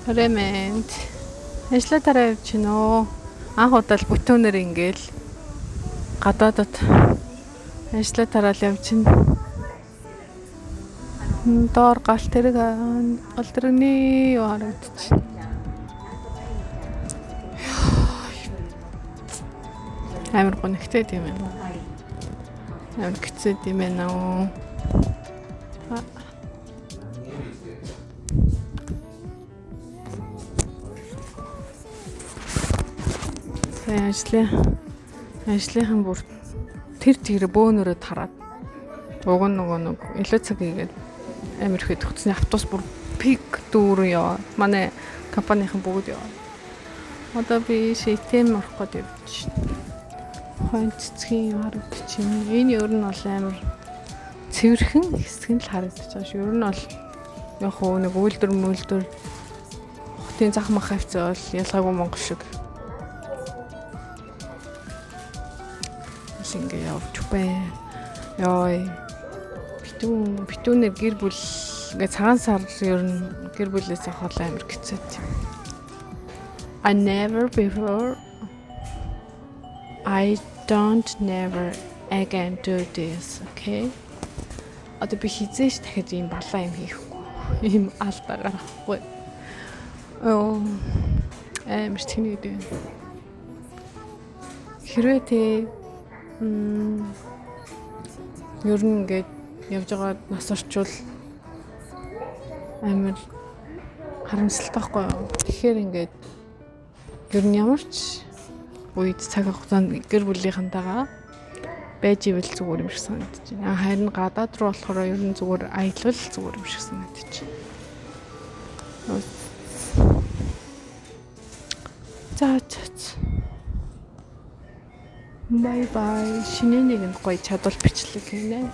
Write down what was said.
Ремент. Ажлаа тараа явж гинөө. Анх удаа л бүтөөнөр ингээл гадаадад ажлаа тараал явж гин. Доор галт тэрэг, гал тэрэгний юу харагдчих. Амар гонхтой тийм юм. Амар хэцүү тийм байна уу. Сая ажлынхан бүр тэр тэгэр бөөнөрөө тараад уг нь нөгөө нэг илүү цаг хийгээд амар ихэд өгцөний автобус бүр пик дүүрэн яваа. Манай компанийн бүгд яваа. Одоо би ATM орох гээд явж байна. Хойно цэцгийн юм харагдаж байна. Энэ ер нь бол амар цэвэрхэн хэсэг нь л харагдаж байгаа шүү. Ер нь бол яг хуу нэг үйлдвэр мүлдвэр хотын зах мах хавцаа бол ялгаагүй Монгол шиг. Ингээ явж байна. Йой. Битүүнээр гэр бүл ингээ цагаан сар ер нь гэр бүлээс авах амар хэцүү юм. I never before I don't never again do this, okay? Одоо би хизээш дахиад ийм балаа юм хийхгүй. Ийм алдаа гаргахгүй. Оо. Амар тэнийг дээ. Хэрвээ те ер нь ингээд явж байгаа нас орчвол амар харамсалтай байхгүй юу? Тэгэхээр ингээд ер нь ямар ч үед цаг хугацаанд гэр бүлийнхэнтэйгээ байж ивэл зүгээр юм шиг санагдаж байна. Харин гадаад руу болохоор ер нь зүгээр аялал зүгээр юм шиг санагдаж байна. За за. Bye bye. Шинэ нэгэнд гоё чадвал бичлэг хийнэ.